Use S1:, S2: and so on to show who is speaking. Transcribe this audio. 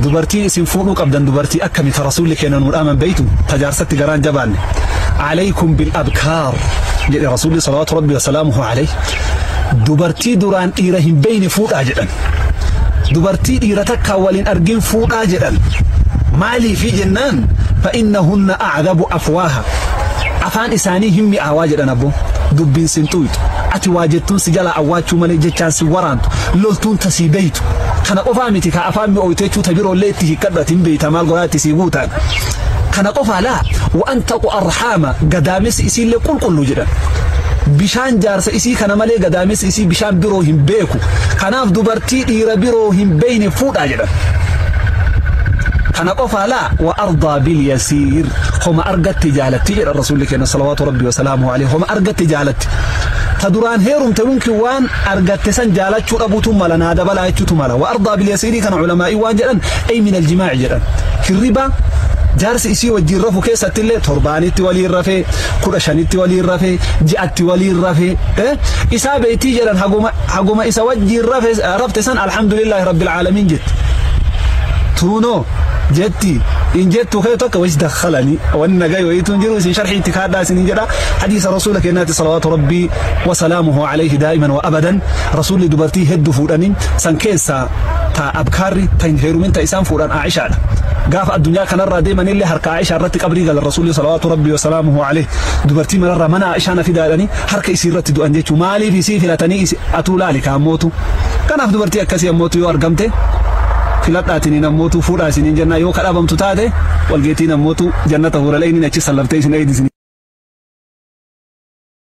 S1: Dubartiin isin fuudhuu qabdan dubartii akkami ta rasuulli keenya nuu dhaaman beeytu ta jaarsatti garaan jabaanne. Alaykum bil abkaar jedhe rasuulli salawaatu rabbi wasalaamuhu alayh. Dubartii duraan dhiira hin beeyne fuudhaa jedhan. Dubartii dhiira takkaa waliin argin fuudhaa jedhan. Maaliifi jennaan fa'innahunna a'dabu afwaaha. Afaan isaanii hin mi'aawaa jedhan abbo. Dubbiin sin xuyxu. Ati waa jettuun si jalaa awwaachuu malee jechaan si waraantu. Loltuun tasii beeytu. Kana qofaa miti ka afaan mi'ooyte jechuu ta biroollee itti hiikkadhu ati hin beeyta maal godhaa itti sii guutaan. Kana qofaa laa wa'an taqu arhaama gadaamessi isiillee qulqullu jedhan. Bishaan jaarsa isii kana malee gadaamessi isii bishaan biroo hin beeku. Kanaaf dubartii dhiira biroo hin beeyne fuudhaa jedhan. Kana qofaa laa wa ardaa bil yasiir homa argatte jaalatti jedhan rasuulli keenya salawaatu rabbi wasalaamuhu alayhi homa argatte jaalatti. Ta duraan heerumte mumkin waan argatte san jaalachuu dhabuutu mala naa dabalaa jechuutu mala. Wa ardaa bil yasiirii kana ulamaa'ii waan jedhan ay min aljimaa'i jedhan. Hirriba jaarsi isii wajjin rafu keessatti illee torbaanitti waliin rafee 15tti waliin rafee ji'atti waliin rafee isaa beeytii jedhan haguma isa wajjin rafte san alhamdulillahi rabbil aalamiin jetti. Tuunoo jetti in jettu kee tokko wais dakhalani wanni nagaa wayiituun jiru isin sharxii itti kaadhaa isin jedha hadiisa rasuula keenyaatti salawaatu rabbii wasalaamuhu alayhi daa'iman wa abadan. Rasuulli dubartii hedduu fuudhanii san keessaa ta abkaarri ta hin heerumin ta isaan fuudhan Aishaadha. Gaafa addunyaa kanarraa deemanillee harka Aishaa irratti qabrii galan rasuulli salawaatu rabbii wasalaamuhu alayhi dubartii manarraa mana Aishaa na fidaadhanii harka isii irratti du'an jechuu maaliif isii filatanii atuu laali kaammootu. Kanaaf dubartii akkasii ammootu yoo argamte filadhaatiniin ammootu fuudhaa isiniin jennaa yoo kadhabamtu taate walgeetiin ammootu jannata huuraleeyniin achi sallaftee isin eeydi isiniin.